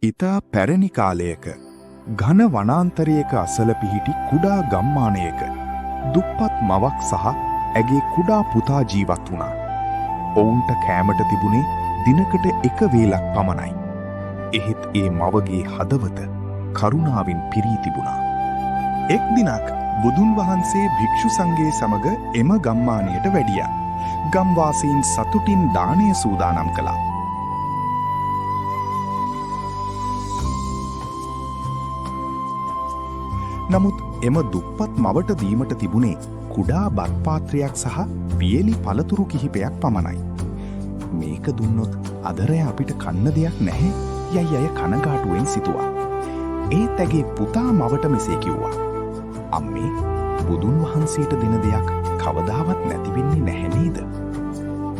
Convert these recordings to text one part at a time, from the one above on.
ඉතා පැරණි කාලයක ඝන වනාන්තරයක අසල පිහිටි කුඩා ගම්මානයක දුප්පත් මවක් සහ ඇගේ කුඩා පුතා ජීවත් වුණා. ඔවුන්ට කෑමට තිබුණේ දිනකට එක වේලක් පමණයි. එහෙත් ඒ මවගේ හදවත කරුණාවෙන් පිරී තිබුණා. එක් දිනක් බුදුන් වහන්සේ භික්ෂු සංඝය සමග එම ගම්මානයට වැඩියා. ගම්වාසීන් සතුටින් දානය සූදානම් කළා. නමුත් එම දුප්පත් මවට දීමට තිබුණේ කුඩා බත් පාත්‍රයක් සහ වියලි පළතුරු කිහිපයක් පමණයි. මේක දුන්නොත් අද රෑ අපිට කන්න දෙයක් නැහැ යයි ඇය කනගාටුවෙන් සිතුවා. ඒත් ඇගේ පුතා මවට මෙසේ කිව්වා. අම්මේ, බුදුන් වහන්සේට දෙන දෙයක් කවදාවත් නැති වෙන්නේ නැහැ නේද?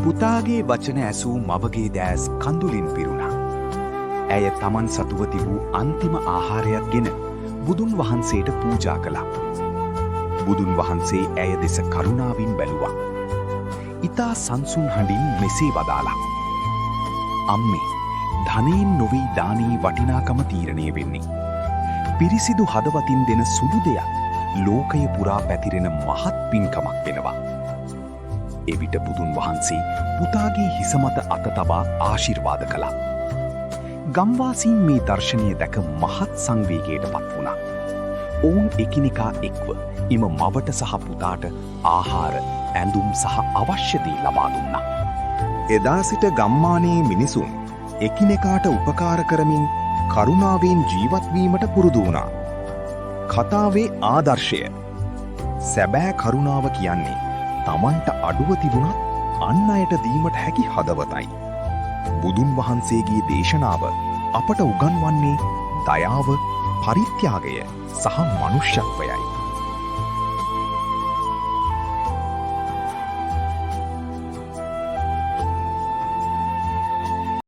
පුතාගේ වචන ඇසූ මවගේ දෑස් කඳුලින් පිරුණා. ඇය තමන් සතුව තිබූ අන්තිම ආහාරයත් ගෙන බුදුන් වහන්සේට පූජා කළා. බුදුන් වහන්සේ ඇය දෙස කරුණාවෙන් බැලුවා. ඉතා සංසුන් හඬින් මෙසේ වදාළා. අම්මේ, ධනයෙන් නොවෙයි දානයේ වටිනාකම තීරණය වෙන්නේ. පිරිසිදු හදවතින් දෙන සුළු දෙයක් ලෝකය පුරා පැතිරෙන මහත් පින්කමක් වෙනවා. එවිට බුදුන් වහන්සේ පුතාගේ හිස මත අත තබා ආශිර්වාද කළා. ගම්වාසීන් මේ දර්ශනය දැක මහත් සංවේගයට පත් වුණා. ඔවුන් එකිනෙකා එක්ව එම මවට සහ පුතාට ආහාර, ඇඳුම් සහ අවශ්‍ය දේ ලබා දුන්නා. එදා සිට ගම්මානයේ මිනිසුන් එකිනෙකාට උපකාර කරමින් කරුණාවෙන් ජීවත් වීමට පුරුදු වුණා. කතාවේ ආදර්ශය: සැබෑ කරුණාව කියන්නේ තමන්ට අඩුව තිබුණත් අන් අයට දීමට හැකි හදවතයි. බුදුන් වහන්සේගේ දේශනාව අපට උගන්වන්නේ දයාව, පරිත්‍යාගය සහ මනුෂ්‍යත්වයයි.